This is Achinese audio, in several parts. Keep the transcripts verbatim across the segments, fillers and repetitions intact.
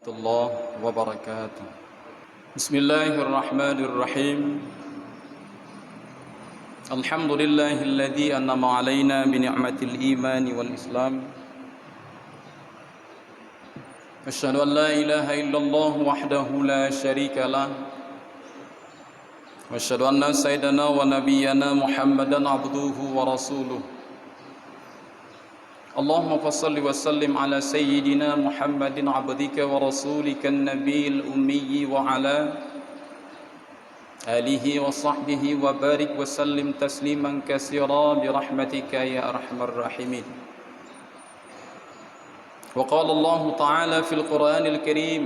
الله وبركاته. بسم الله الرحمن الرحيم. الحمد لله الذي أنعم علينا بنعمة الإيمان والإسلام. أشهد أن لا إله إلا الله وحده لا شريك له. وأشهد أن سيدنا ونبينا محمدا عبده ورسوله. اللهم فصل وسلم على سيدنا محمد عبدك ورسولك النبي الأمي وعلى آله وصحبه وبارك وسلم تسليما كثيرا برحمتك يا أرحم الراحمين. وقال الله تعالى في القرآن الكريم،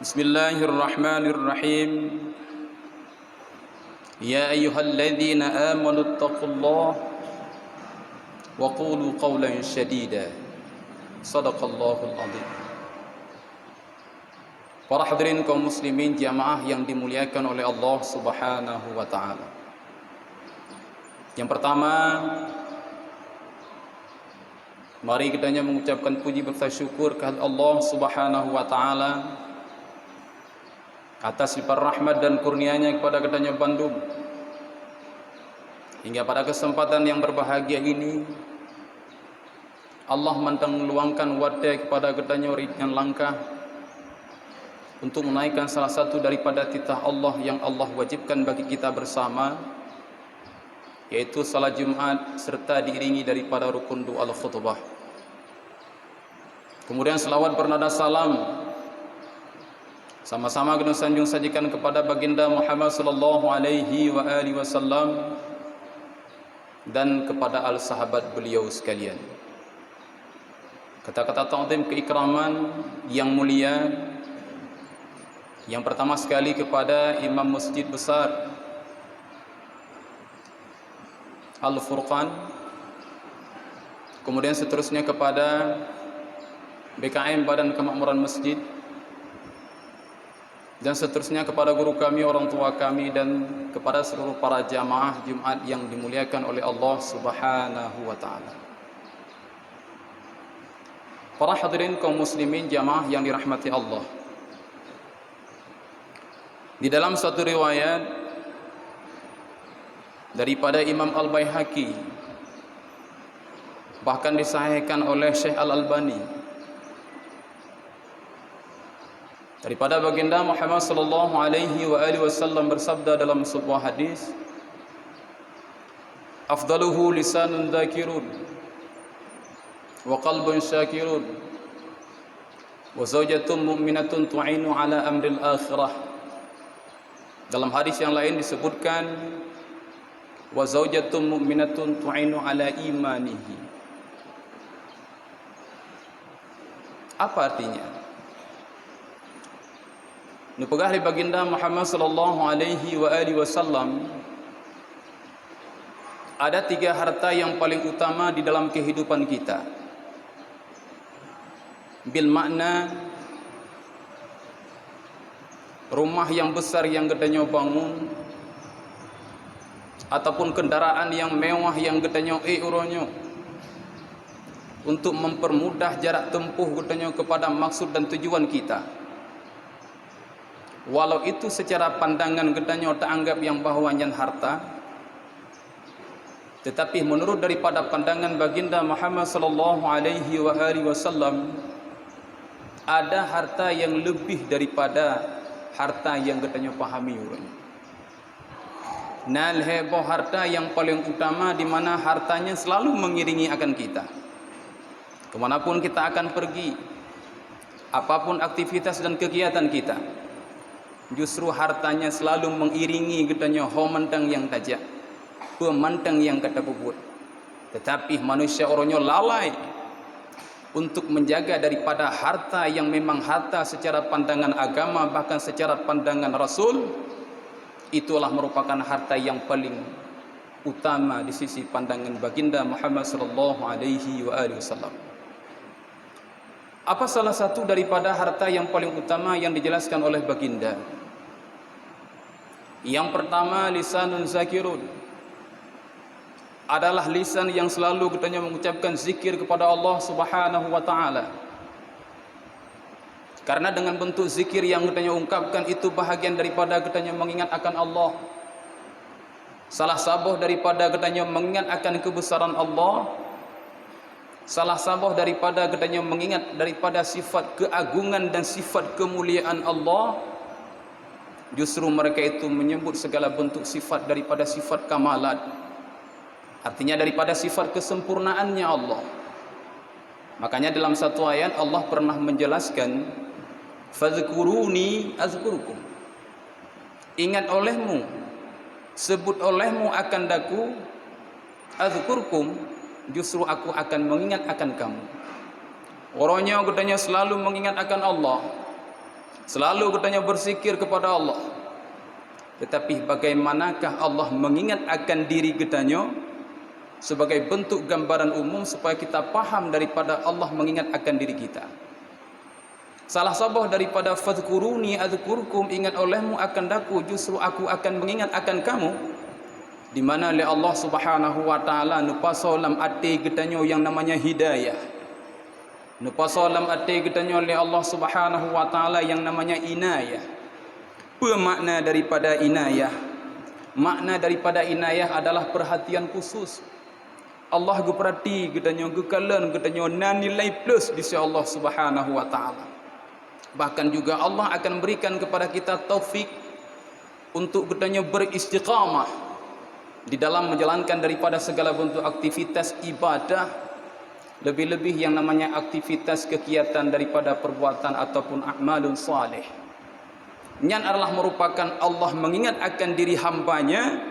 بسم الله الرحمن الرحيم، يا أيها الذين آمنوا اتقوا الله وقولوا قولا سديدا. صدق الله العظيم. Para hadirin kaum muslimin jamaah yang dimuliakan oleh Allah Subhanahu wa taala. Yang pertama, mari kita mengucapkan puji beserta syukur kehadirat Allah Subhanahu wa taala atas limpahan rahmat dan kurnia-Nya kepada geutanyoe bandum. Hingga pada kesempatan yang berbahagia ini, Allah mantong meuluangkan watée kepada geutanyoe ringan langkah untuk meununaikan salah satu daripada titah Allah yang Allah wajibkan bagi kita bersama, yaitu salat Jumat serta diiringi daripada rukun doa al-khutbah. Kemudian selawat bernada salam sama-sama geutanyoe sanjung sajikan kepada Baginda Muhammad sallallahu alaihi wa alihi wasallam dan kepada al sahabat beliau sekalian. Kata-kata takzim keikraman yang mulia, yang pertama sekali kepada Imam Masjid Besar Al-Furqan, kemudian seterusnya kepada B K M Badan Kemakmuran Masjid, dan seterusnya kepada guru kami, orang tua kami, dan kepada seluruh para jamaah Jumat yang dimuliakan oleh Allah Subhanahu wa taala. Para hadirin kaum muslimin jamaah yang dirahmati Allah. Di dalam satu riwayat daripada Imam Al-Baihaqi, bahkan disahihkan oleh Syekh Al-Albani, daripada Baginda Muhammad sallallahu alaihi wa alihi wasallam bersabda dalam sebuah hadis, "Afdaluhu lisanun dzakirun wa qalbun syakirun wa zaujatun mu'minatun tu'inu ala amril akhirah." Dalam hadis yang lain disebutkan, "Wa zaujatun mu'minatun tu'inu ala imanihi." Apa artinya? Neupeugah lé Baginda Muhammad sallallahu alaihi wa alihi wasallam, ada tiga harta yang paling utama di dalam kehidupan kita. Bil makna, rumah yang besar yang geutanyoe bangun, ataupun kendaraan yang mewah yang geutanyoe ék uroe nyoe, untuk mempermudah jarak tempuh geutanyoe kepada maksud dan tujuan kita. Walau itu secara pandangan geutanyoe taanggap nyang bahwa nyan harta, tetapi menurut daripada pandangan Baginda Muhammad sallallahu alaihi wa alihi wasallam, ada harta yang lebih daripada harta yang geutanyoe pahami uroe nyoe. Na lhée boh harta yang paling utama, di mana hartanya selalu mengiringi akan kita. Kemanapun kita akan pergi, apapun aktivitas dan kegiatan kita, justru hartanya selalu mengiringi geutanyoe ho mantong nyang tajak, peue mantong nyang ka tapeubuet. Tetapi manusia uroe nyoe lalai untuk menjaga daripada harta yang memang harta secara pandangan agama, bahkan secara pandangan Rasul, itulah merupakan harta yang paling utama di sisi pandangan Baginda Muhammad sallallahu alaihi wa alihi wasallam. Apa salah satu daripada harta yang paling utama yang dijelaskan oleh Baginda? Yang pertama, lisanun zakirun, adalah lisan yang selalu geutanyoe mengucapkan zikir kepada Allah Subhanahu wa taala. Karena dengan bentuk zikir yang geutanyoe ungkapkan itu bahagian daripada geutanyoe mengingat akan Allah. Salah saboh daripada geutanyoe mengingat akan kebesaran Allah, salah saboh daripada geutanyoe mengingat daripada sifat keagungan dan sifat kemuliaan Allah, justru mereka itu menyebut segala bentuk sifat daripada sifat kamalat. Artinya daripada sifat kesempurnaannya Allah. Makanya dalam satu ayat Allah pernah menjelaskan, "Fadzkuruni azkurkum." Ingat olehmu, sebut olehmu akan daku, azkurkum, justru aku akan mengingat akan kamu. Uroe nyoe geutanyoe selalu mengingat akan Allah, selalu geutanyoe berzikir kepada Allah. Tetapi bagaimanakah Allah mengingat akan diri geutanyoe? Sebagai bentuk gambaran umum supaya kita paham daripada Allah mengingat akan diri kita. Salah saboh daripada fadzkuruni adzkurkum, ingat olehmu akan daku, justru aku akan mengingat akan kamu, di mana lé Allah Subhanahu wa Ta'ala neupasoe lam até geutanyoe yang namanya hidayah. Neupasoe lam até geutanyoe lé Allah Subhanahu wa Ta'ala yang namanya inayah. Peue makna daripada inayah? Makna daripada inayah adalah perhatian khusus. Allah geupeurati geutanyoe, geukalon geutanyoe na nilai plus di sisi Allah Subhanahu wa Ta'ala. Bahkan juga Allah akan berikan kepada kita taufik untuk geutanyoe beristiqamah di dalam menjalankan daripada segala bentuk aktivitas ibadah, lebih-lebih yang namanya aktivitas kegiatan daripada perbuatan ataupun a'malun saleh. Nyan adalah merupakan Allah mengingat akan diri hamba-Nya,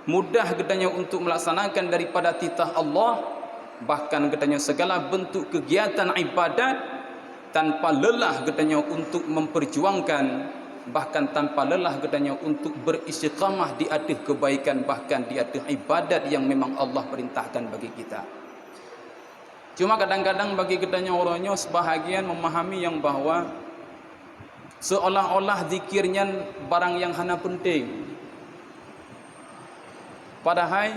mudah geutanyoe untuk melaksanakan daripada titah Allah, bahkan geutanyoe segala bentuk kegiatan ibadat tanpa lelah geutanyoe untuk memperjuangkan, bahkan tanpa lelah geutanyoe untuk beristiqamah di ateueh kebaikan, bahkan di ateueh ibadat yang memang Allah perintahkan bagi kita. Cuma kadang-kadang bagi geutanyoe uroe nyoe, sebahagian memahami yang bahwa seolah-olah zikir nyan barang yang hana penting. Padahai,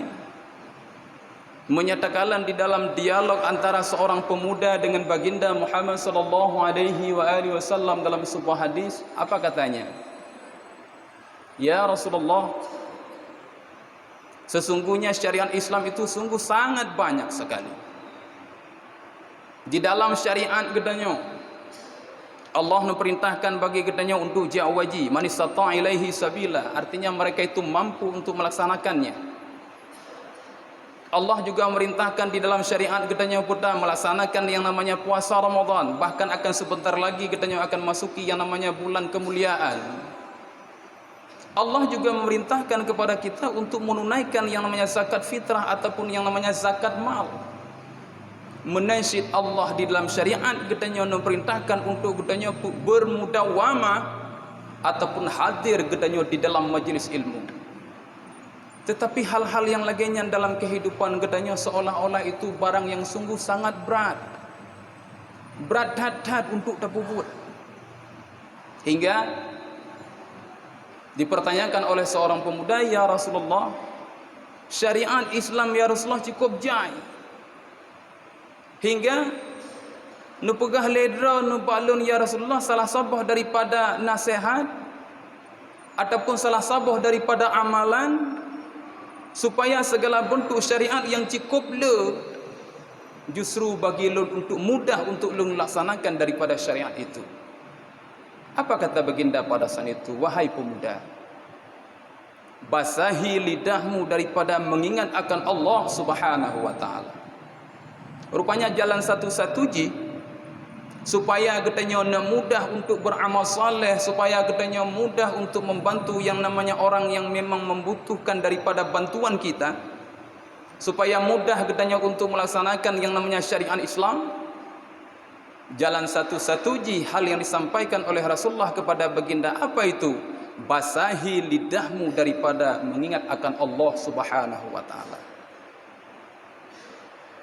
meunyo takalon di dalam dialog antara seorang pemuda dengan Baginda Muhammad sallallahu alaihi wa alihi wasallam dalam sebuah hadis, apa katanya? "Ya Rasulullah, sesungguhnya syariat Islam itu sungguh sangat banyak sekali. Di dalam syariat geutanyoe, Allah neuperintahkan bagi geutanyoe untuk jak haji, man istata'a ilaihi sabila, artinya mereka itu mampu untuk melaksanakannya. Allah juga memerintahkan di dalam syariat geutanyoe puta melaksanakan yang namanya puasa Ramadan, bahkan akan sebentar lagi geutanyoe akan masuki yang namanya bulan kemuliaan. Allah juga memerintahkan kepada kita untuk menunaikan yang namanya zakat fitrah ataupun yang namanya zakat mal." Meunan cit Allah di dalam syariat geutanyoe neuperintahkan untuk geutanyoe pu-, bermudawamah ataupun hadir geutanyoe di dalam majlis ilmu. Tetapi hal-hal yang lagée nyan dalam kehidupan geutanyoe seolah-olah itu barang yang sungguh sangat brat. Brat that-that untuk tapeubuet. Hingga dipertanyakan oleh seorang pemuda, "Ya Rasulullah, syariat Islam, ya Rasulullah, cukup jai." Hingga neupeugah lé droe nibak lôn, "Ya Rasulullah, salah saboh daripada nasihat ataupun salah saboh daripada amalan supaya segala bentuk syariat yang cukup le justru bagi lôn untuk mudah untuk lôn laksanakan daripada syariat itu." Apa kata Baginda pada saat itu, "Wahai pemuda, basahi lidahmu daripada mengingat akan Allah Subhanahu wa Ta'ala." Rupanya jalan satu-satu jih supaya geutanyoe na mudah untuk beramal saleh, supaya geutanyoe mudah untuk membantu yang namanya orang yang memang membutuhkan daripada bantuan kita, supaya mudah geutanyoe untuk melaksanakan yang namanya syariat Islam. Jalan satu-satu jih hal yang disampaikan oleh Rasulullah kepada baginda, apa itu? Basahi lidahmu daripada mengingat akan Allah Subhanahu wa Ta'ala.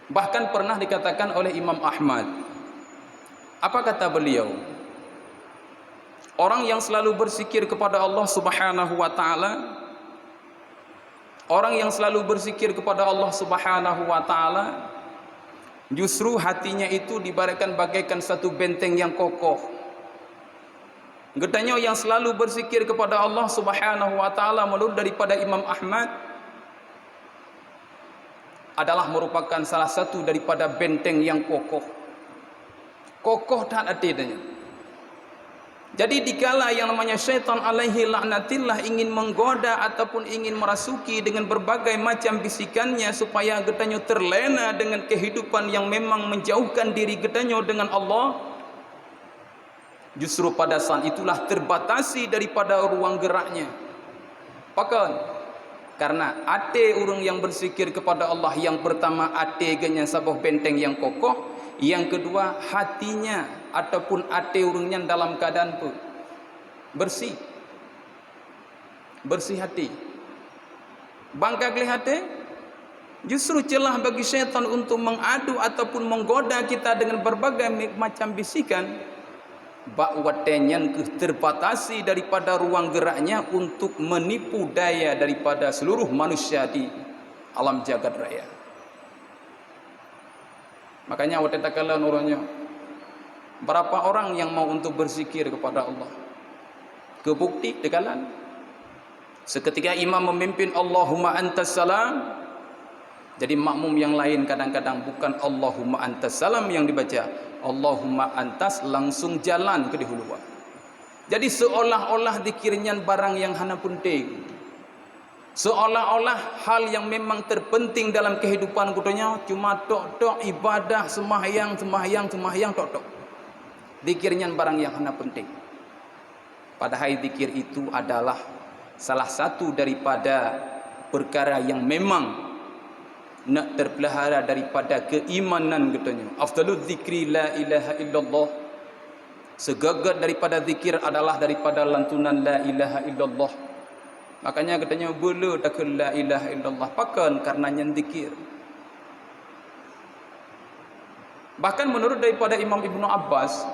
Bahkan pernah dikatakan oleh Imam Ahmad, apa kata beliau? Orang yang selalu berzikir kepada Allah Subhanahu wa Ta'ala, orang yang selalu berzikir kepada Allah Subhanahu wa Ta'ala, justru hatinya itu diibaratkan bagaikan satu benteng yang kokoh. Geutanyoe nyang selalu berzikir kepada Allah Subhanahu wa Taala, menurut daripada Imam Ahmad, adalah merupakan salah satu daripada benteng yang kokoh. Kokoh that até tanyoe. Jadi, dikala yang namanya syaitan alaihi laknatillah ingin menggoda ataupun ingin merasuki dengan berbagai macam bisikannya supaya geutanyoe terlena dengan kehidupan yang memang menjauhkan diri geutanyoe dengan Allah, justru pada saat itulah terbatasi daripada ruang geraknya. Pakon? Karena até ureuëng yang berzikir kepada Allah, yang pertama, até geuh nyan saboh benteng yang kokoh, yang kedua, hatinya ataupun até ureuëng nyan dalam keadaan pe-, bersih. Bersih hati. Ban ka gleh até, justru celah bagi syaitan untuk mengadu ataupun menggoda kita dengan berbagai mi-, macam bisikan, bak watée nyan keuh terbatasi daripada ruang geraknya untuk menipu daya daripada seluruh manusia di alam jagat raya. Makanya watée takalon uroe nyoe, berapa orang yang mau untuk berzikir kepada Allah? Keu bukti takalon. Seketika imam memimpin, "Allahumma antas salam." Jadi makmum yang lain kadang-kadang bukan "Allahumma antas salam" yang dibaca, "Allahumma antas" langsung jalan keu dihuluan. Jadi seolah-olah zikir nyan barang yang hana penting. Seolah-olah hal yang memang terpenting dalam kehidupan geutanyoe cuma tok-tok ibadah, seumahyang, seumahyang, seumahyang, tok-tok. Zikir nyan barang yang hana penting. Padahai zikir itu adalah salah satu daripada perkara yang memang nak terpelihara daripada keimanan geutanyoe. Afdalul zikri la ilaha illallah. Seugét-gét daripada zikir adalah daripada lantunan la ilaha illallah. Makanya geutanyoe beu le takheun la ilaha illallah. Pakon? Karena nyan zikir. Bahkan menurut daripada Imam Ibnu Abbas,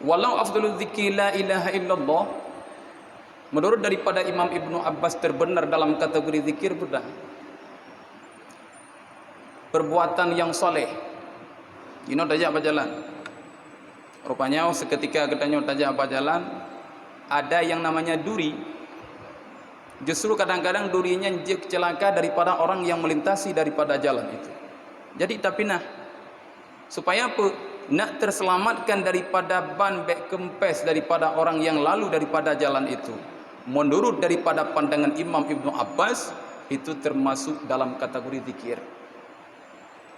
walau afdalul zikri la ilaha illallah, menurut daripada Imam Ibnu Abbas terbenar dalam kategori zikir bukan perbuatan yang saleh. Jinoe tajak bak jalan. Rupanya seketika geutanyoe tajak bak jalan, ada yang namanya duri. Justru kadang-kadang duri nyan jeuet keuceulaka daripada orang yang melintasi daripada jalan itu. Jadi tapinah, supaya apa? Nak terselamatkan daripada ban bék keumpés daripada orang yang lalu daripada jalan itu. Menurut daripada pandangan Imam Ibnu Abbas, itu termasuk dalam kategori zikir.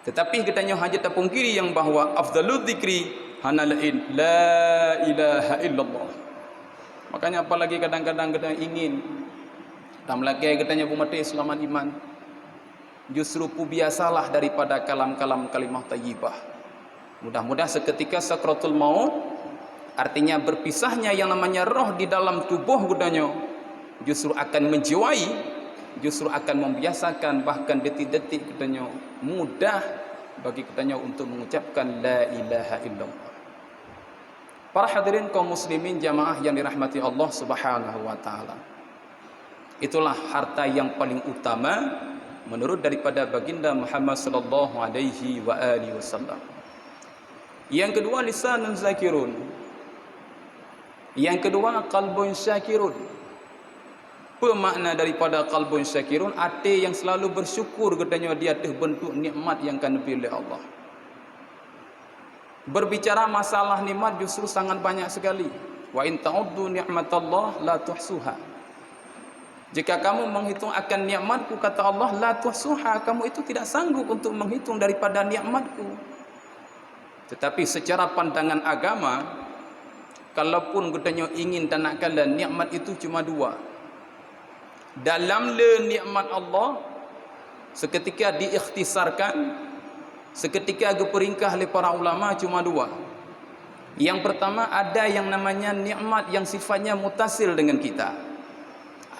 Tetapi geutanyoe hana tapungkiri nyang bahwa afdalul zikri hana laén la ilaha illallah. Makanya apalagi kadang-kadang geutanyoe ingin dan meulakée geutanyoe beumaté seulamat iman, justru peubiasalah daripada kalam-kalam kalimah thayyibah. Mudah-mudah seketika sakratul maut, artinya berpisahnya yang namanya roh di dalam tuboh geutanyoe, justru akan menjiwai, justru akan membiasakan, bahkan detik-detik geutanyoe mudah bagi geutanyoe untuk mengucapkan la ilaha illallah. Para hadirin kaum muslimin jamaah yang dirahmati Allah Subhanahu wa taala. Itulah harta yang paling utama menurut daripada Baginda Muhammad sallallahu alaihi wa alihi wasallam. Yang kedua, lisanun zakirun. Yang kedua, qalbun syakirun. Apa makna daripada qalbun syakirun? Até yang selalu bersyukur geutanyoe di ateueh bentuk nikmat yang ka neubri lé Allah. Berbicara masalah nikmat justru sangat banyak sekali. "Wa in ta'uddu ni'matallah la tuhsuha." Jika kamu menghitung akan nikmatku, kata Allah, "la tuhsuha," kamu itu tidak sanggup untuk menghitung daripada nikmatku. Tetapi secara pandangan agama, kalaupun geutanyoe ingin tanakala, nikmat itu cuma dua. Dalam le nikmat Allah, seketika diikhtisarkan, seketika geupeuringkah lé para ulama cuma dua. Yang pertama, ada yang namanya nikmat yang sifatnya mutasil dengan kita.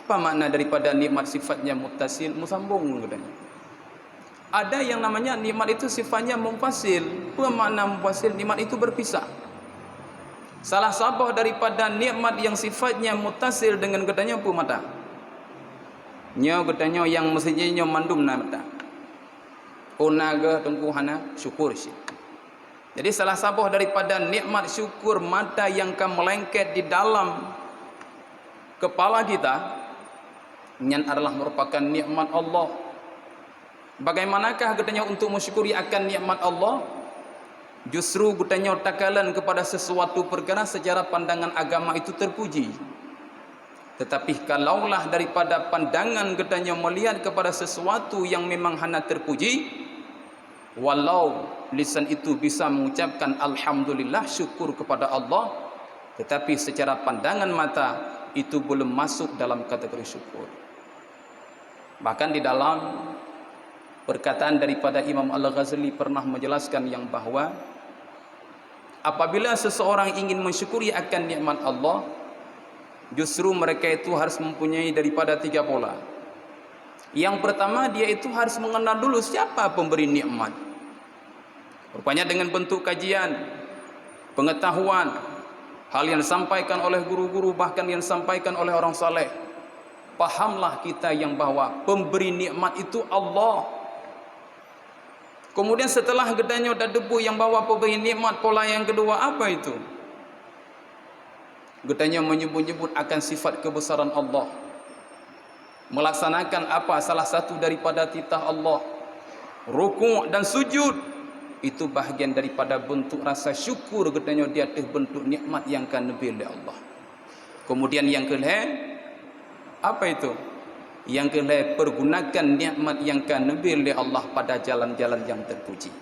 Apa makna daripada nikmat sifatnya mutasil? Meusambong ngon geutanyoe. Ada yang namanya nikmat itu sifatnya munfasil. Apa makna munfasil? Nikmat itu berpisah. Salah saboh daripada nikmat yang sifatnya mutasil dengan geutanyoe peue mata? Nyoe geutanyoe nyang meuseujid nyoe mandum na mata. Oh na geuh teungku hana, syukur cit. Jadi salah saboh daripada nikmat syukur mata nyang ka meulengket di dalam kepala kita, nyan adalah merupakan nikmat Allah. Bagaimanakah geutanyoe untuk mensyukuri akan nikmat Allah? Justru geutanyoe takalon kepada sesuatu perkara secara pandangan agama itu terpuji. Tetapi kalaulah daripada pandangan geutanyoe melihat kepada sesuatu yang memang hana terpuji, walau lisan itu bisa mengucapkan alhamdulillah, syukur kepada Allah, tetapi secara pandangan mata itu belum masuk dalam kategori syukur. Bahkan di dalam perkataan daripada Imam Al-Ghazali pernah menjelaskan yang bahwa apabila seseorang ingin mensyukuri akan nikmat Allah, justru mereka itu harus mempunyai daripada tiga pola. Yang pertama, dia itu harus mengenal dulu siapa pemberi nikmat. Rupanya dengan bentuk kajian, pengetahuan, hal yang disampaikan oleh guru-guru, bahkan yang disampaikan oleh orang saleh, pahamlah kita yang bahwa pemberi nikmat itu Allah. Kemudian setelah geutanyoe tateupeue yang bahwa pemberi nikmat, pola yang kedua apa itu? Geutanyoe menyebut-nyebut akan sifat kebesaran Allah, melaksanakan apa salah satu daripada titah Allah, rukuk dan sujud, itu bahagian daripada bentuk rasa syukur geutanyoe di ateueh bentuk nikmat nyang ka neubri lé Allah. Kemudian yang keulhèe, apa itu? Yang keulhèe, pergunakan nikmat nyang ka neubri lé Allah pada jalan-jalan yang terpuji.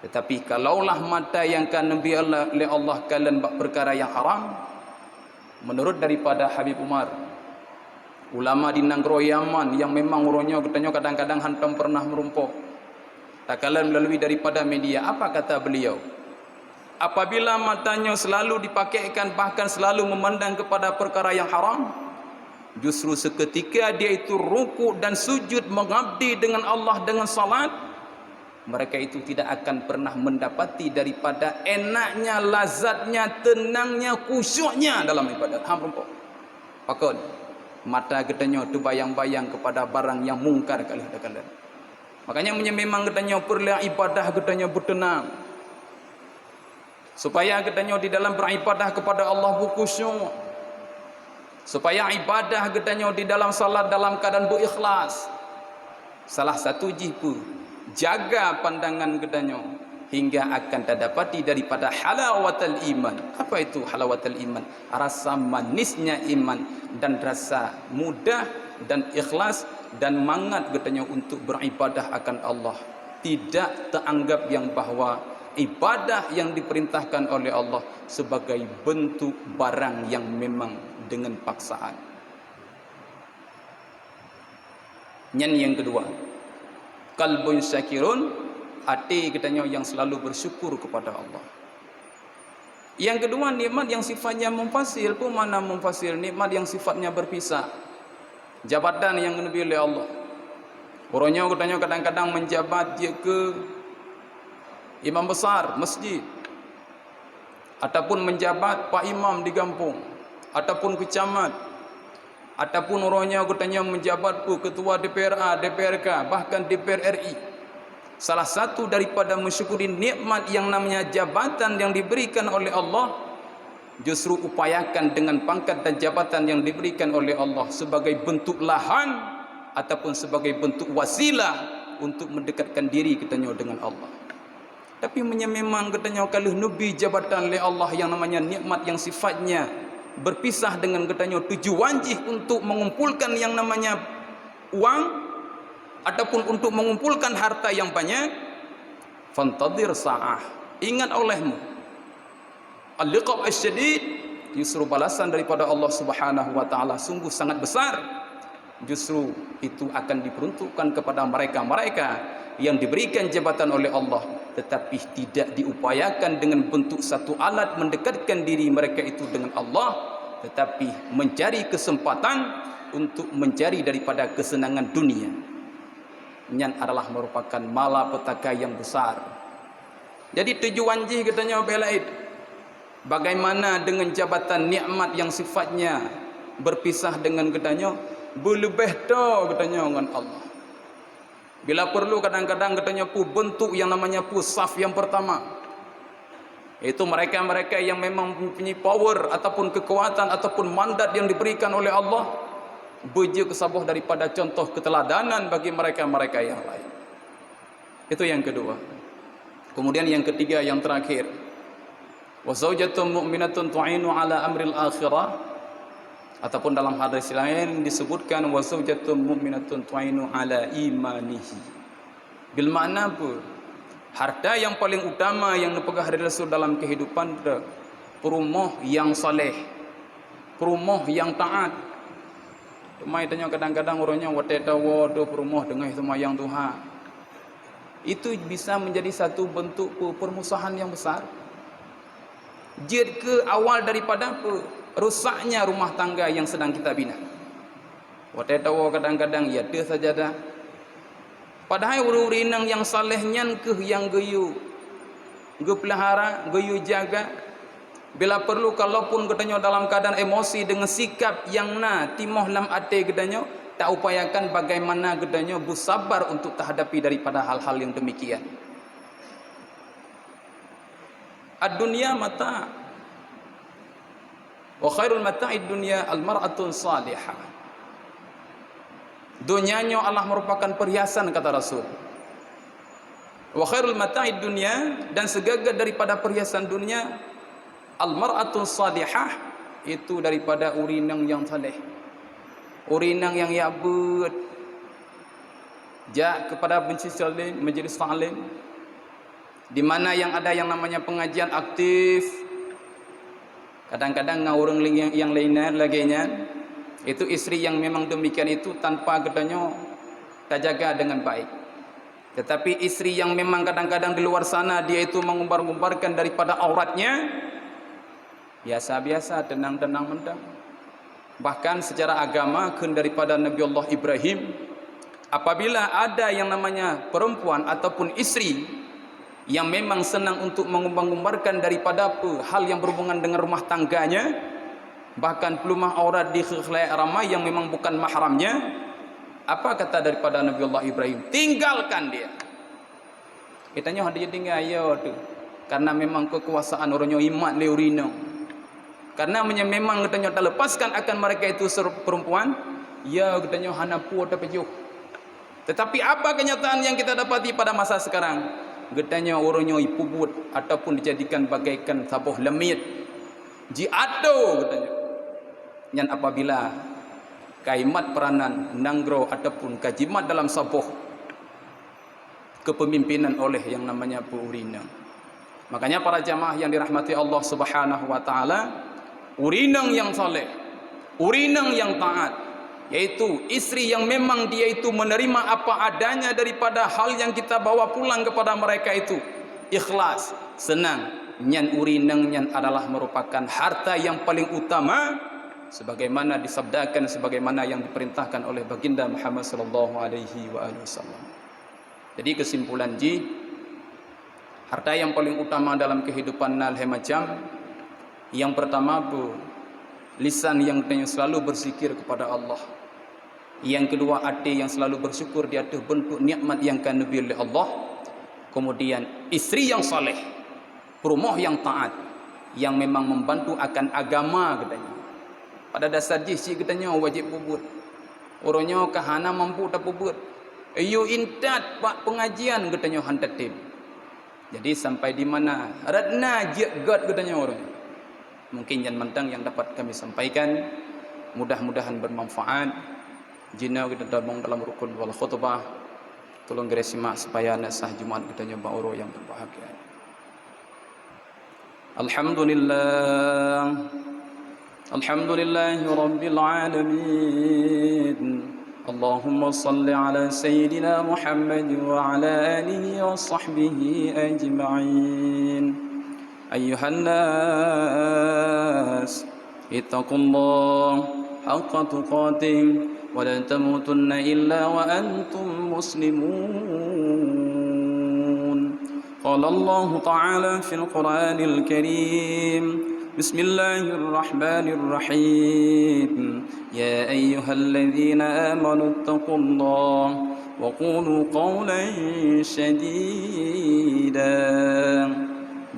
Tetapi kalaulah mata nyang ka neubri Allah, lé Allah kalon bak perkara nyang haram, menurut daripada Habib Umar, ulama di nanggroe Yaman nyang memang uroe nyoe geutanyoe kadang-kadang hantom pernah meurumpok, takalon melalui daripada media, apa kata beliau? Apabila mata nyoe selalu dipakaikan, bahkan selalu memandang kepada perkara yang haram, justru seketika dia itu rukuk dan sujud mengabdi dengan Allah dengan salat, mereka itu tidak akan pernah mendapati daripada enaknya, lazatnya, tenangnya, khusyuknya dalam ibadat. Ha, meurumpok. Pakon? Mata geutanyoe teubayang-bayang kepada barang yang mungkar ka lheueh takalon. Makanya meunyoe memang geutanyoe peureulée ibadah geutanyoe beuteunang, supaya geutanyoe di dalam beribadah kepada Allah beukhusyuk, supaya ibadah geutanyoe di dalam salat dalam keadaan beuikhlas. Salah satu jih peue, jaga pandangan geutanyoe hingga akan tadapati daripada halawatul iman. Apa itu halawatul iman? Rasa manisnya iman dan rasa mudah dan ikhlas dan mangat geutanyoe untuk beribadah akan Allah. Tidak teanggap yang bahwa ibadah yang diperintahkan oleh Allah sebagai bentuk barang yang memang dengan paksaan. Nyan yang kedua. Qalbun syakirun, até geutanyoe yang selalu bersyukur kepada Allah. Yang kedua, nikmat yang sifatnya munfasil. Peue makna munfasil? Nikmat yang sifatnya berpisah. Jabatan yang geubri lé Allah. Uroe nyoe geutanyoe kadang-kadang menjabat jeuet keu imam besar masjid, ataupun menjabat pak imam di gampông, ataupun keu camat, ataupun uroe nyoe geutanyoe menjabat peue, ketua D P R A, D P R K, bahkan D P R R I. Salah satu daripada mensyukuri nikmat yang namanya jabatan yang diberikan oleh Allah, justru upayakan dengan pangkat dan jabatan yang diberikan oleh Allah sebagai bentuk lahan ataupun sebagai bentuk wasilah untuk mendekatkan diri geutanyoe dengan Allah. Tapi meunyoe memang geutanyoe ka lheueh neubri jabatan lé Allah yang namanya nikmat yang sifatnya berpisah dengan geutanyoe, tujuan jih untuk mengumpulkan yang namanya uang ataupun untuk mengumpulkan harta yang banyak, fantadhir sa'ah. Ingat olehmu, al-iqab asy-syadid, justru balasan daripada Allah Subhanahu wa Ta'ala sungguh sangat besar. Justru itu akan diperuntukkan kepada mereka-mereka yang diberikan jabatan oleh Allah, tetapi tidak diupayakan dengan bentuk satu alat mendekatkan diri mereka itu dengan Allah, tetapi mencari kesempatan untuk mencari daripada kesenangan dunia. Nyan adalah merupakan malapetaka yang besar. Jadi tujuan jih geutanyoe bela it. Bagaimana dengan jabatan nikmat yang sifatnya berpisah dengan geutanyoe, beuleubeh toe geutanyoe ngon Allah. Bila perlu kadang-kadang geutanyoe peue bentuk yang namanya peue saf yang pertama. Yaitu mereka-mereka yang memang mempunyai power ataupun kekuatan ataupun mandat yang diberikan oleh Allah, beujeuet keu saboh daripada contoh keteladanan bagi mereka-mereka yang lain. Itu yang kedua. Kemudian yang ketiga, yang terakhir, wa zaujatun mu'minatun tu'inu ala amril akhirah, ataupun dalam hadis lain disebutkan, wa zaujatun mu'minatun tu'inu ala imanihi. Bil makna apa? Harta yang paling utama yang neupeugah lé Rasul dalam kehidupan, peurumoh yang saleh, peurumoh yang taat. Teuma tanyoe kadang-kadang uroe nyoe watée tawoe deuh peurumoh deungon seumayang duha, itu bisa menjadi satu bentuk pe-, permusuhan yang besar. Jeuet keu awal daripada pe-, rusaknya rumah tangga yang sedang kita bina. Watée tawoe kadang-kadang ya deuh sajadah. Padahai ureuëng-ureuëng inong nyang saleh nyan kheueh nyang geuyue, geupeulihara, geuyue jaga. Bila perlu, kalaupun geutanyoe dalam keadaan emosi dengan sikap nyang na timoh lam até geutanyoe, taupayakan bagaimana geutanyoe bersabar untuk terhadapi daripada hal-hal yang demikian. Ad-dunya mata', wa khairul mata'id dunya al-mar'atun salihah. Dunia nyoe Allah merupakan perhiasan, kata Rasul. Wa khairul mata'id dunya, dan segagah daripada perhiasan dunia, al-mar'atun salihah, itu daripada ureuëng inong nyang saleh. Ureuëng inong nyang ya beuet, jak kepada majlis taklim, majlis taklim, di mana yang ada yang namanya pengajian aktif, kadang-kadang ngon ureuëng nyang lain lagée nyan, itu istri yang memang demikian itu tanpa geutanyoe tajaga dengan baik. Tetapi istri yang memang kadang-kadang di luar sana dia itu mengumbar-ngumbarkan daripada auratnya, biasa-biasa, tenang-tenang mantong. Bahkan secara agama kheun daripada Nabi Allah Ibrahim, apabila ada yang namanya perempuan ataupun istri yang memang senang untuk mengumbar-ngumbarkan daripada pe-, hal yang berhubungan dengan rumah tangganya, bahkan peulumah aurat di khalayak ramai yang memang bukan mahramnya, apa kata daripada Nabi Allah Ibrahim? Tinggalkan dia. Geutanyoe hana jeuet tinggai, ya tu. Karena memang kekuasaan uroe nyoe imat lé ureuëng inong. Karena meunyoe memang geutanyoe talepaskan akan mereka itu ser-, perempuan, ya geutanyoe hana peue tapajoh. Tetapi apa kenyataan yang kita dapati pada masa sekarang? Geutanyoe uroe nyoe ipeubuet ataupun dijadikan bagaikan saboh lamiet. Jiato geutanyoe. Nyan apabila ka imat peranan nanggroe ataupun ka jimat dalam saboh kepemimpinan oleh yang namanya ureuëng inong. Makanya para jamaah yang dirahmati Allah Subhanahu wa taala, ureuëng inong nyang saleh, ureuëng inong nyang taat, yaitu istri yang memang dia itu menerima apa adanya daripada hal yang kita bawa pulang kepada mereka itu, ikhlas, senang, nyan ureuëng inong nyan adalah merupakan harta yang paling utama, sebagaimana disabdakan, sebagaimana yang diperintahkan oleh Baginda Muhammad sallallahu alaihi wa alihi wasallam. Jadi kesimpulan jih, harta yang paling utama dalam kehidupan na lhée macam. Yang pertama tu, lisan yang selalu berzikir kepada Allah. Yang kedua, até yang selalu bersyukur di ateueh bentuk nikmat yang ka neubri lé Allah. Kemudian, istri yang saleh, peurumoh nyang taat, nyang memang membantu akan agama geutanyoe. Pada dasar jih cit geutanyoe wajéb peubuet. Uroe nyoe ka hana mampu tapeubuet. Yue intat bak pengajian geutanyoe han tatem. Jadi sampai di mana? Rot na jeuet göt geutanyoe uroe nyoe. Mungkin nyan mantong yang dapat kami sampaikan. Mudah-mudahan bermanfaat. Jinoe kita tabong dalam rukun wal khutbah. Tolong geuréh simak supaya na sah Jumat geutanyoe bak uroe yang berbahagia. Alhamdulillah. Alhamdulillahi rabbil alamin. Allahumma salli ala sayyidina Muhammad wa ala alihi wa sahbihi ajma'in. Ayyuhan nas, ittaqullaha haqqa tuqatih wa la tamutunna illa wa antum muslimun. Qala Allahu ta'ala fil Qur'anil Karim, bismillahirrahmanirrahim. Ya ayyuhalladzina amanu ittaqullaha wa qulu qawlan sadida.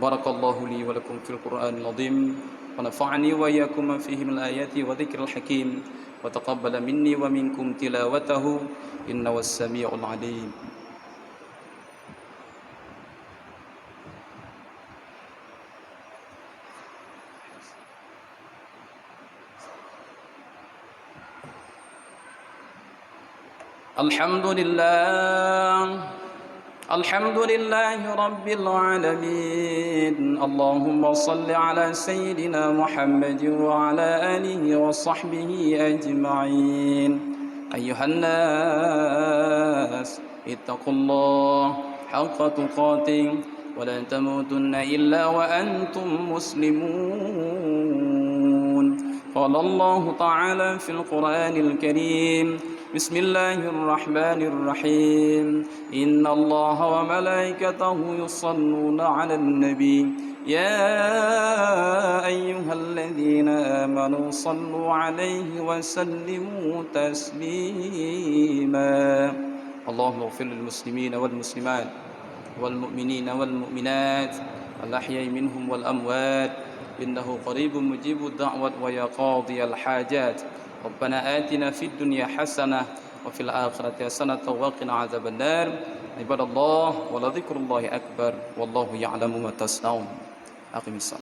بارك الله لي ولكم في القرآن العظيم، ونفعني وإياكم بما فيه من الآيات والذكر الحكيم، وتقبل مني ومنكم تلاوته، إنه هو السميع العليم. الحمد لله. الحمد لله رب العالمين. اللهم صل على سيدنا محمد وعلى آله وصحبه أجمعين. أيها الناس، اتقوا الله حق تقاته ولا تموتن إلا وأنتم مسلمون. قال الله تعالى في القرآن الكريم: بسم الله الرحمن الرحيم. إن الله وملائكته يصلون على النبي، يا أيها الذين آمنوا صلوا عليه وسلموا تسليما. اللهم اغفر للمسلمين والمسلمات والمؤمنين والمؤمنات الأحياء منهم والأموات، إنه قريب مجيب الدعوات ويا قاضي الحاجات. ربنا آتنا في الدنيا حسنة وفي الآخرة حسنة وقنا عذاب النار. عباد الله، ولذكر الله أكبر، والله يعلم ما تصنعون. أقم الصلاة.